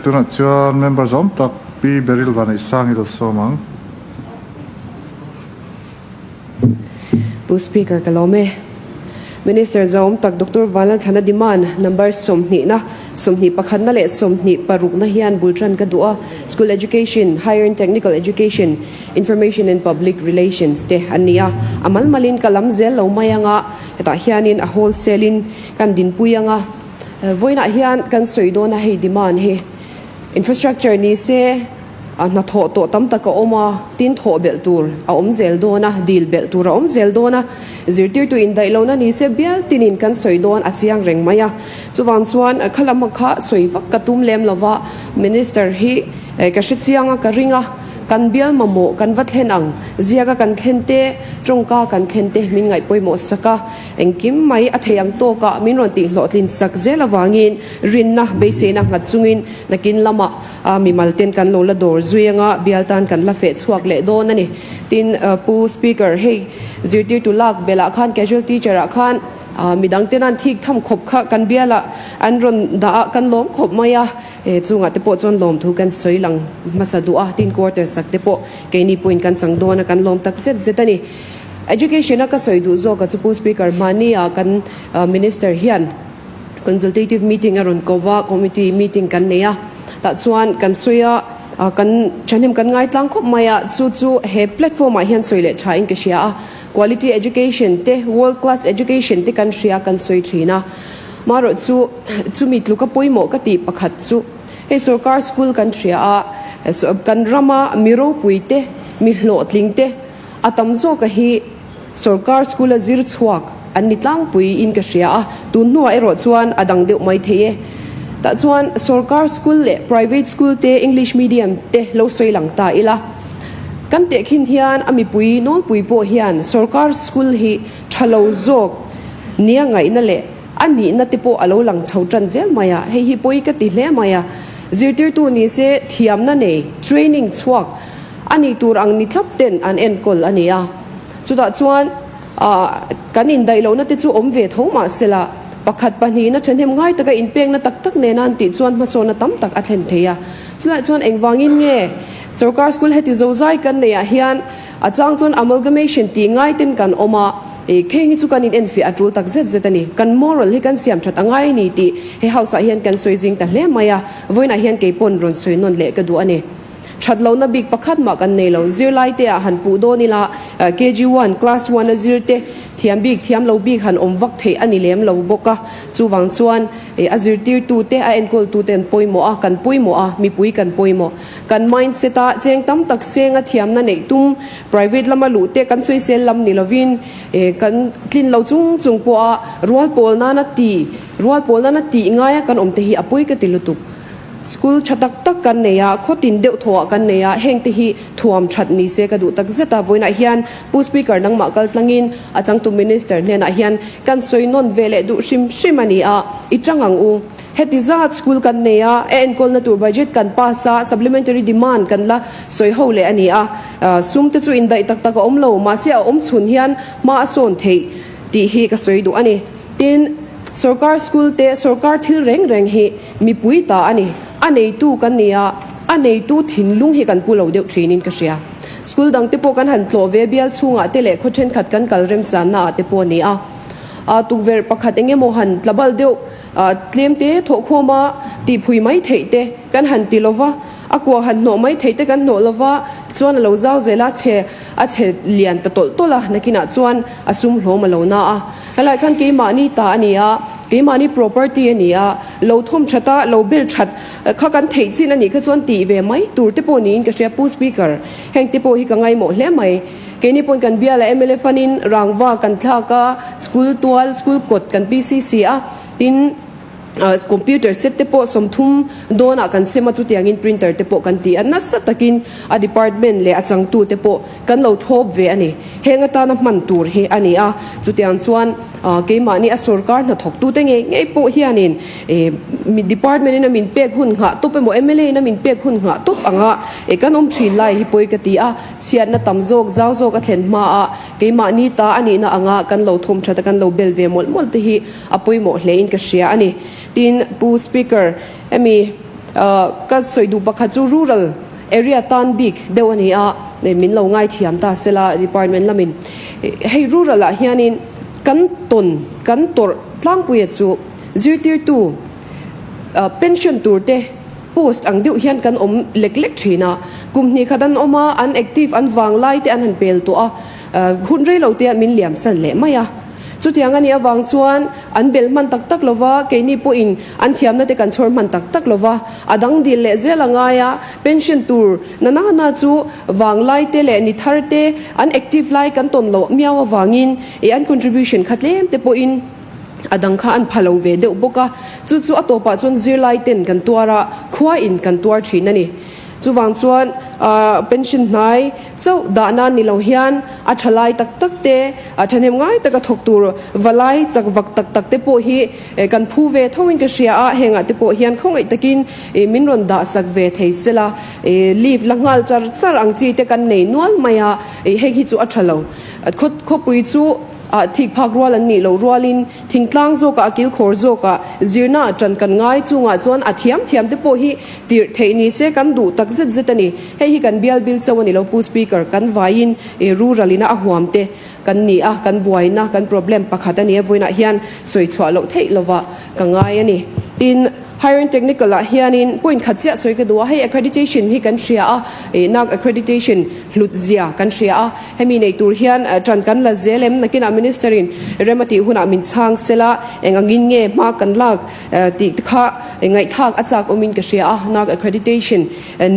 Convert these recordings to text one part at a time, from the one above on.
Tunah chuan member zawm tak Pi Beryl Vanneihsang i lo sawm ang. Pu Speaker ka lawm e. Minister zawm tak Doctor Vanlalthlana demand number sawmhnihna, sawmhnih pakhatna leh sawmhnih parukna hian bul tan ka duh a, School Education, Higher and Technical Education, Information and Public Relations te an ni a. A mal malin ka lam zel lo mai anga hetah hianin a wholesale in kan dinpui anga vawiinah hian kan sawi dawn a hei demand hi Infrastructure ni se a hnathawh tawh tam tak a awm a, tin thawh belh tur a awm zel dawn a, dil belh tur a awm zel dawn a, zirtirtu indaih lohna ni se bial tinin kan sawi dawn a chiang reng mai a. Chuvang chuan kha lama kha sawi vak ka tum lem lova, Minister hi ka hre chiang a, ka ring a, kan bial mamawh kan va thlen ang, ziaka kan thlen te, tawngka kan thlen te min ngaih pawimawh sak a, engkim mai a thei ang tawkah min rawn tihhlawhtlin sak zel avangin Rinna beiseina nghat chungin nakin lamah mimal ten kan lo la dawr zui anga bial tan kan la feh chhuak leh dawn a ni. Tin, Pu Speaker, hei zirtirtu lak belh ah khan casual teacher ah khan midang ten an thik tham khawp kha kan bialah an rawn dah a, kan lawm khawp mai a, chungah te pawh chuan lawmthu kan sawi lang hmasa duh a, tin quarter sak te pawh keini pawhin kan chang dawn a, kan lawm tak zet zet a ni. Education a ka sawi duh zawk a chu Pu Speaker, hmani ah kan Minister hian, Consultative meeting a rawn ko va, committee meeting kan nei a, tah chuan kan sawi a, kan thahnem kan ngai tlang khawp mai a, chu chu he platform ah hian sawi leh tha in ka hria a, quality education te, world class education te kan hria kan sawi thin a, marawh chu chumi tluka pawimawh ka tih pakhat chu hei sorkar school kan hria a, kan rama mi ropui te, mi hlawhtling te a tam zawka hi. Sorkar school a zir chhuak an ni tlangpui in ka hria a, tun hnuah erawh chuan a dang deuh mai thei e. Tah chuan sorkar school leh private school te English medium te lo sawi lang ta ila. Kan tehkhin hian a mipui nawlpui pawh hian sorkar school hi tha lo zawk nia ngaihna leh a nihna te pawh a lo lang chho tan zel mai a, hei hi pawi ka ti hle mai a. Zirtirtu ni se thiamna nei training chhuak A nih tur ang ni thlap ten an enkawl a ni a. Chutah chuan kan indaih lohna te chu awm ve tho mah sela, pakhat pahnihna thahnem ngai taka inpekna tak tak nena an tih chuan hmasawnna tam tak a thlen thei a. Chulaiah chuan engvangin nge sorkar school heti zozai kan neihah hian a chang chuan amalgamation tih ngai ten kan awm a, kheng hi chu kan inenfiah a tul tak zet zet a ni. Kan moral hi kan siam that a ngai a ni tih he house ah hian kan sawi zing ta hle mai a, vawiinah hian keipawn rawn sawi nawn leh ka duh a ni. That lohna bik pakhat mah kan nei lo. Zirlai te ah han puh dawn ila, KG one, class one a zir te thiam bik, thiam lo bik han awm vak theih a ni lem lo bawk a. Chuvang chuan a zirtirtu te, a enkawltu te an pawimawh a, kan pawimawh a, mipui kan pawimawh. Kan mindset a cheng tam tak seng a thiamna neih tum, private lama luh te kan sawisel lam ni lovin kan tlin lo chung chung pawh a rual pawl nana ti, rual pawl nana tih ngaia kan awm te hi a pawi ka ti lutuk. School tha tak tak kan nei a, khaw tin deuh thawhah kan nei a, heng te hi thuam that ni se ka duh tak zet a, vawiinah hian Pu Speaker nangmah kal tlangin a changtu Minister hnenah hian kan sawi nawn ve leh duh hrim hrim a ni a, i tang ang u. Heti zat school kan nei a, a enkawlna tur budget kan pass a, supplementary demand kan la sawi ho leh a ni a, sum te chu indaih tak tak a awm lo, mahse a awm chhun hian hma a sawn theih tih hi ka sawi duh a ni. Tin, sorkar school te sorkar thil reng reng hi Mipui ta a ni. A neitu kan ni a, a neitu thinlung hi kan pu lo deuh thinin ka hria. School dang te pawh kan han tlawh ve bial chhungah te leh khaw thenkhat kan kal remchanna ah te pawh a ni a. Tukverh pakhat eng emaw han tlabal deuh tlem te thawhkhawm a tihphui mai theih te kan han ti lova, a kua han hnawh mai theih te kan hnawh lova, tichuan a lo zau zel a, chhe a chhe lian ta tawlh tawlh a, nakinah chuan a sum hlawm a lo na a. Helai khan keimahni ta a ni a, keimahni property a ni a, lo thawm that a, lo bel that kha kan theih chin a nih kha chuan tih ve mai tur te pawh niin ka hria Pu Speaker, heng te pawh hi ka ngaimawh hle mai. Keini pawn kan biala mla fanin rangva kan thlak a, school tual, school kawt kan PCC a, tin, Computer set te pawh 30 dawnah kan sem a, chutiangin printer te pawh kan ti a, nasa takin a department leh a changtu te pawh kan lo thawp ve a ni. Heng atana hman tur hi a ni a, chutiang chuan keimahni a sorkar hnathawktu te ngei ngei pawh hianin department in a min pek hun nghah tawp emaw mla in a min pek hun nghah tawp anga kan awm thin lai hi pawi ka ti a, chhiatna tam zawk zau zawk a thlen hmaah keimahni ta a nihna anga kan lo thawm that a kan lo bel ve mawlh mawlh te hi a pawimawh hle in ka hria a ni. Tin, Pu Speaker, hemi Ka sawi duh pakhat chu rural area tan bik deuh a ni a, min lo ngaithiam ta sela department lamin hei rural ah hianin kan tawn kan tawrh tlangpuia chu zirtirtu pension tur te post ang deuh hian kan awm lek lek thin a, kum hnih khat an awm a, an active an vang lai te an han pel tawh a, hun rei lo te ah min liam san leh mai a. Chutiang a nih avang chuan an bel hman tak tak lova, keini pawhin an thiamna te kan chhawr hman tak tak lova, a dang dil leh zel a ngai a, pension tur na na na chu vanglai te leh ni thar te an active lai kan tawn loh miau avangin i an contribution kha tlem te pawhin a dang kha an pha lo ve deuh bawk a, chu chu a tawpah chuan zirlai ten kan tuar a, khua in kan tuar thin a ni. Chuvang chuan pension hnai chauh dah nan ni lo hian a tha lai tak tak te, a thahnem ngai taka thawk tur valai chak vak tak tak te pawh hi kan phu ve tho in ka hria a, hengah te pawh hian khawngaih takin min rawn dah sak ve thei sela, leave la nghal char char ang chi te kan nei nual mai a, hei hi chu a tha lo. Khawpui chu thik phak rual an nih loh rualin Thingtlang zawkah a kilkhawr zawkah zirna ah ṭan kan ngai chungah chuan a thiam thiam te pawh hi tirh theih ni se kan duh tak zet zet a ni. Hei hi kan bial bil chauh a ni lo Pu Speaker, kan vaiin i rural ina a huam te kan ni a, kan buaina, kan problem pakhat a ni a, vawiinah hian sawi chhuah loh theih lovah ka ngai a ni. Tin, Higher and Technical ah hianin point khat chiah sawi ka duh a, hei accreditation hi kan hria a, NAAC accreditation hlut zia kan hria a, Hemi nei tur hian ṭan kan la zel em? Nakinah Minister in rem a tih hunah min chhang sela, eng angin nge hma kan lak tih te kha ngaihthlak a chak awmin ka hria a, NAAC accreditation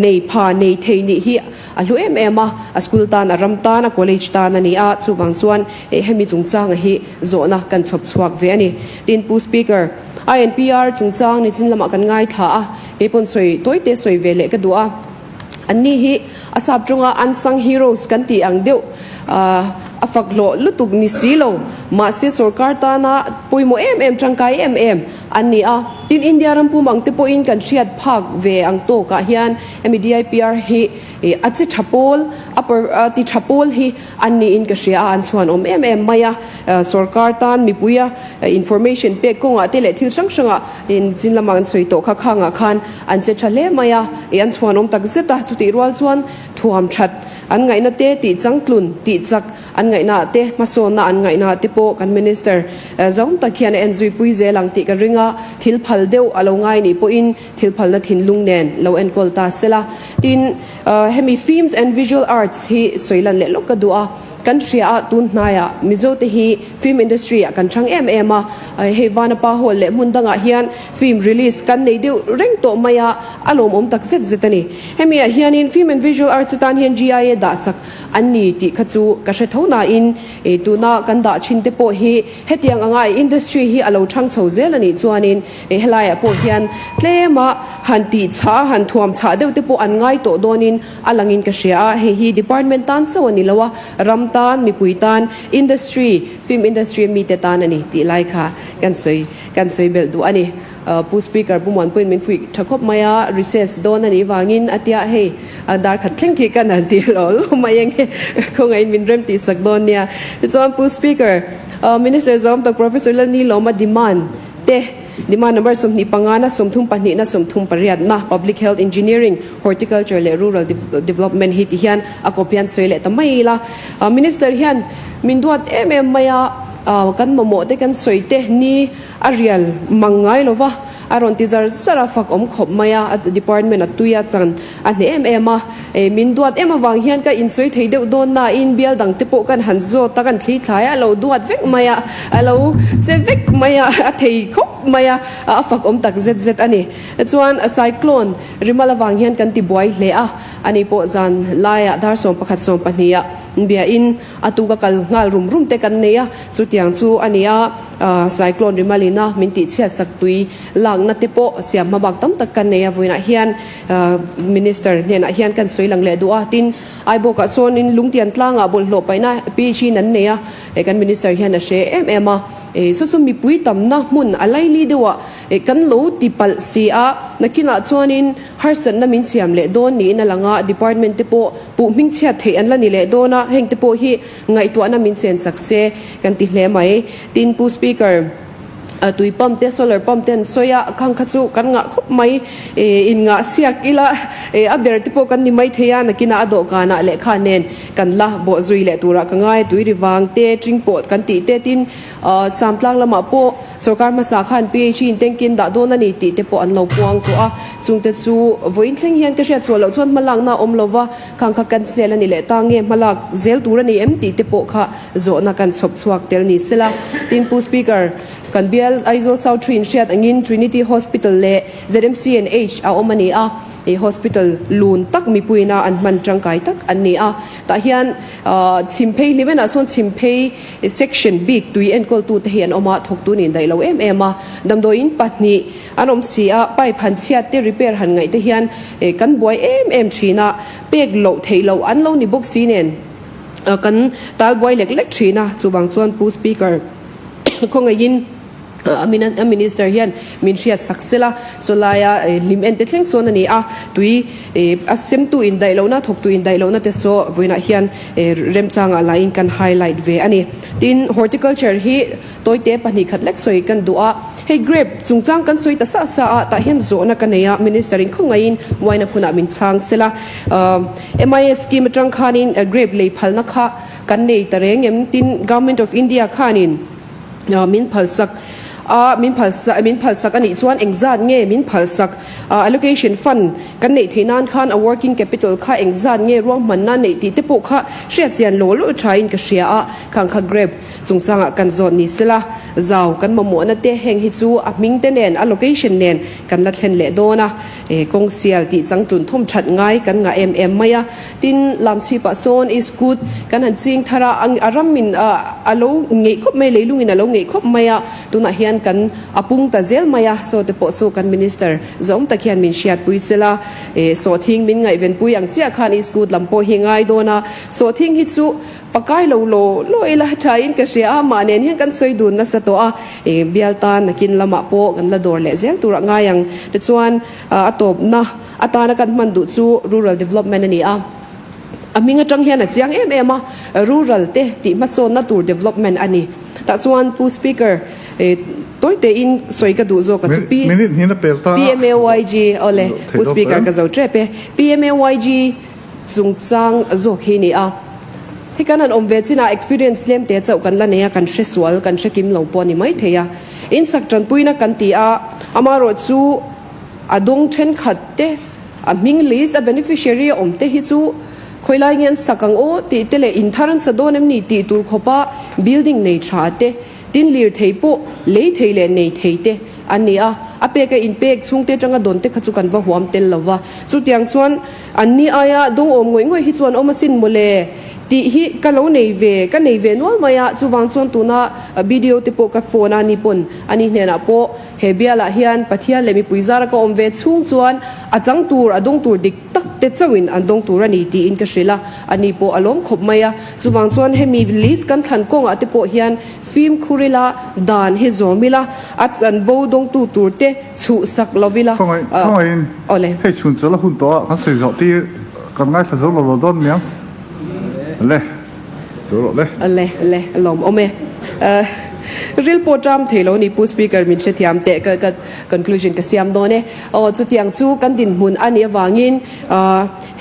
nei pha nei thei nih hi a hlu em em a, a school tan, a ram tan, a college tan a ni a, chuvang chuan hemi chungchanga hi zawhna kan chhawp chhuak ve a ni. Tin, Pu Speaker, INPR chungchang nichin lamah kan ngaithla a, keipawn sawi tawite sawi ve leh ka duh a. Anni hi a sap tawnga unsung heroes kan tih ang deuh a fak hlawh lutuk ni si lo. Mahse sorkar tana pawimawh em em, tangkai em em an ni a. Tin, India ram pum ang te pawhin kan hriat phak ve ang tawkah hian hemi DIPR hi a che tha pawl, a ti tha pawl hi an niin ka hria a, an chhuan awm em em mai a. Sorkar tan mipuia information pek kawngah te leh thil hrang hrangah chin lamah an sawi tawh kha khangah khan an che tha hle mai a, ih an chhuanawm tak zet a, chutih rual chuan thuam that an ngaihna te tih changtlun tih chak an ngaihna ah te hmasawnna an ngaihna ah te pawh kan minister zawng tak hian a en zui pui zel ang tih ka ring a, thil phal deuh a lo ngai nih pawhin thil phalna thinlung nen lo enkawl ta sela. Tin, hemi Films and Visual Arts hi sawi lan leh lawk ka duh a. Kan hria a, tun hnaiah Mizo te hi film industry ah kan chang em em a, hei Vanapa Hall leh hmun dangah hian film release kan nei deuh reng tawh mai a, a lawmawm tak zet zet a ni. Hemi ah hianin Film and Visual Arts atan hian GIA dahsak an ni tih kha chu ka hre tho nain tuna kan dah thin te pawh hi hetiang anga industry hi a lo thang chho zel a nih chuanin helaiah pawh hian tlema han tih chhah a, han thuam chhah deuh te pawh an ngai tawh dawnin A langin ka hria a, hei hi department tan chauh a ni lo a, ram tan, mipui tan, industry, film industry a mite tan a ni tih lai kha kan sawi kan sawi belh duh a ni. Pu Speaker Pu Muanpuiin min fuih tha khawp mai a, recess dawn a nih vangin a tia hei dar khat thleng khi kan han ti lo lo mai enge khawngaihin min rem tih sak dawn nia. Tichuan Pu Speaker, Minister Zawm tak Professor Lalnilawma demand te, Demand number 25 na 32 na 38 na Public Health Engineering, Horticulture leh Rural Development hi ti hian a kawp hian sawi leh ta mai ila. Minister hian min duat em em mai a, kan mamawh te kan sawi te ni a rial mang ngai lo va, a rawn ti zar zar a, fak awm khawp mai a, a department a tui a chan a hneh em em a. Min duat em avang hian ka insawi thei deuh dawn nain bial dang te pawh kan han zawt a, kan thli thlai a, a lo duat vek mai a, a lo che vek mai a, a thei khawp mai a, a fak awm tak zet zet a ni. Chuan cyclone rimal avang hian kan ti buai hle a, ani pawh zan laiah dar 11 12 ah biain a tuka kal nghal rum rum te kan nei a, chutiang chu a ni a, cyclone rimal ina min tihchhiat sak tui lakna te pawh siam hmabak tam tak kan nei a, vawiinah hian Minister hnenah hian kan sawi lang leh duh a, tin Aibawkah sawnin Lungtian tlangah bawlhhlawh paihna PHE in an nei a, kan Minister hian a hre em em a, saw chu mipui tamna hmun a laili deuhah kan lo ti palh si a, nakinah chuanin harsatna min siam leh dawn niin a lang a, Department te pawh puh hmingchhiat theih an la ni leh dawn a, heng te pawh hi ngaihtuahna min sensak se kan ti hle mai. Tin Pu Speaker. Tui pump te solar pump te an sawi a, khang kha chu kan ngah khawp mai. In ngah siak ila a ber te pawh kan ni mai thei a, nakinah a dawhkanah lehkha nen kan la bawh zui leh turah ka ngai. Tui ri vang te, tring pawh kan tih te tin Samtlang lamah pawh sorkar hmasa khan PHE in tank in dah dawn a ni tih te pawh an lo puang tawh a, chungte chu vawiin thleng hian ka hriat sual loh chuan hmalakna a awm lo va, khang kha cancel a ni leh ta nge hmalak zel tur a ni em tih te pawh kha zawhna kan chhawp chhuak tel ni sela. Tin Pu Speaker, kan bial Aizawl South Trin hriat angin Trinity Hospital leh ZMCNH a awm a ni a, he hospital lun tak mipuiina an hman tangkai tak an ni a, tah hian chhimphei hlimenah sawn chhimphei Section bik tui enkawltute hi an awm a, thawktu nih daih lo em em a, damdawiin pahnih an awm si a, pipe han chhiat te repair han ngaih te hian kan buai em em thin a, pek loh theih loh an lo ni bawk si nen kan tal buai lek lek thin a, chuvang chuan Pu Speaker khawngaihin A Minister hian min hriat sak sel a, saw laia hlim en te thleng sawn a ni a, tui a semtu indaih lohna, thawktu indaih lohna te saw vawiinah hian remchangah lahin kan highlight ve a ni. Tin, horticulture hi tawite pahnih khat lek sawi kan duh a, hei grape chungchang kan sawi ta sa sa a, tah hian zawhna ka nei a, Minister in khawngaihin wine a hunah min chhang sel a, MIS scheme atang khanin grape lei phalna kha kan nei ta reng em? Tin, Government of India khanin. Min phalsak a, min phalsak min phalsak a nih chuan engzat nge min phalsak a, allocation fund kan neih theih nan khan a working capital kha engzat nge ruahmanna neih tih te pawh kha hriat chian law law tha in ka hria a, khang kha grape chungchangah kan zawt ni sela, zau kan mamawhna te heng hi chu a hming te nen a location nen kan la thlen leh dawn a, kawng sial tih changtlun thawm that ngai kan ngah em em mai a. Tin, Lamchhipah sawn iskut kan han ching thar a, a ramin a lo ngeih khawp mai, leilungin a lo ngeih khawp mai a, tunah hian kan a pung ta zel mai a, saw te pawh chu kan Minister zawm tak hian min hriatpui sela, sawhthing min ngaihvenpui ang chiah khan iskut lam pawh hi ngai dawn a, sawhthing hi chu pakai lo law law ila thain ka hria a, mah nen hian kan sawi dun nasa tawh a, bial tan nakin lamah pawh kan la dawr leh zel turah ngai ang. Tichuan, a tawpna. Atana kan hman duh chu Rural Development a ni a, a hming atang hian a chiang em em a, Rural te tih hmasawnna tur development a ni. Tah chuan Pu Speaker, tawi tein sawi ka duh zawk a chu P Minute hnin a pel ta a. PMAYG, awle Pu Speaker ka zo tep e. PMAYG chungchang zawk hi a ni a. Hei kan han awm ve chinah experience tlem te chauh kan la nei a, kan hre sual, kan hre kim lo pawh a ni maithei a. Insak tanpuina kan ti a, amaherawh chu, A dawng thenkhat te, a hming list a beneficiary a awm te hi chu khawilai nge an sak ang aw tih te leh in thar an sa dawn em ni tih tur khawpa building nei tha te, tin lirthei pawh lei thei leh nei thei te an ni a, a pek a inpek chhungte atanga dawn te kha chu kan va huam tel lo va, chutiang chuan an ni aia dawng awm ngawih ngawih hi chuan awm asin mawle tih hi ka lo nei ve, ka nei ve nual mai a, chuvang chuan tuna BDO te pawh ka phone a ni pawn ani hnenah pawh. He bialah hian Pathian leh mipui zara ka awm ve chhung chuan a chang tur, a dawng tur dik tak te chauhin an dawng tur a ni tiin ka hrilh a, ani pawh a lawm khawp mai a. Chuvang chuan hemi list kan thlan kawngah te pawh hian fimkhur ila, dan hi zawm ila, a chanvo dawngtu tur te chhuhsak lo ila. Khawngaih, khawngaihin Awle. Hei chhun chawlh a hun tawh a, kan sawi zawh tir kan ngaithla zo lo lo dawn niang. Le. Zo rawh le. Le le a lawm awm e. Ril pawh ṭam thei lo ni Pu Speaker min hrethiam teh ka ka conclusion ka siam dawn e. Aw chutiang chu kan dinhmun a nih avangin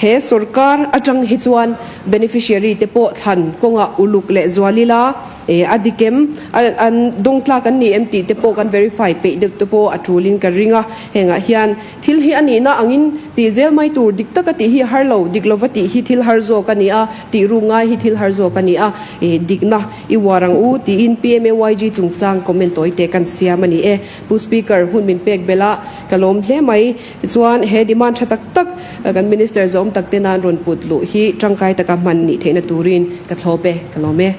he sorkar aṭang hi chuan beneficiary te pawh thlan kawngah uluk leh zual ila a dik em an dawng tlak an ni em tih te pawh kan verify peih deuh te pawh a ṭulin ka ring a. Hengah hian Thil hi a nihna angin tih zel mai tur dik taka tih hi a har lo, dik lova tih hi thil har zawk a ni a, tih ruk ngai hi thil har zawk a ni a, ih dikna i uar ang u tiin PMAYG chungchang comment tawi te kan siam a ni e. Pu Speaker, hun min pek belh a, ka lawm hle mai. Tichuan, he demand tha tak tak kan Minister zawm tak te nan rawn put luh hi tangkai taka hman nih theihna turin ka thlawp e, ka lawm e.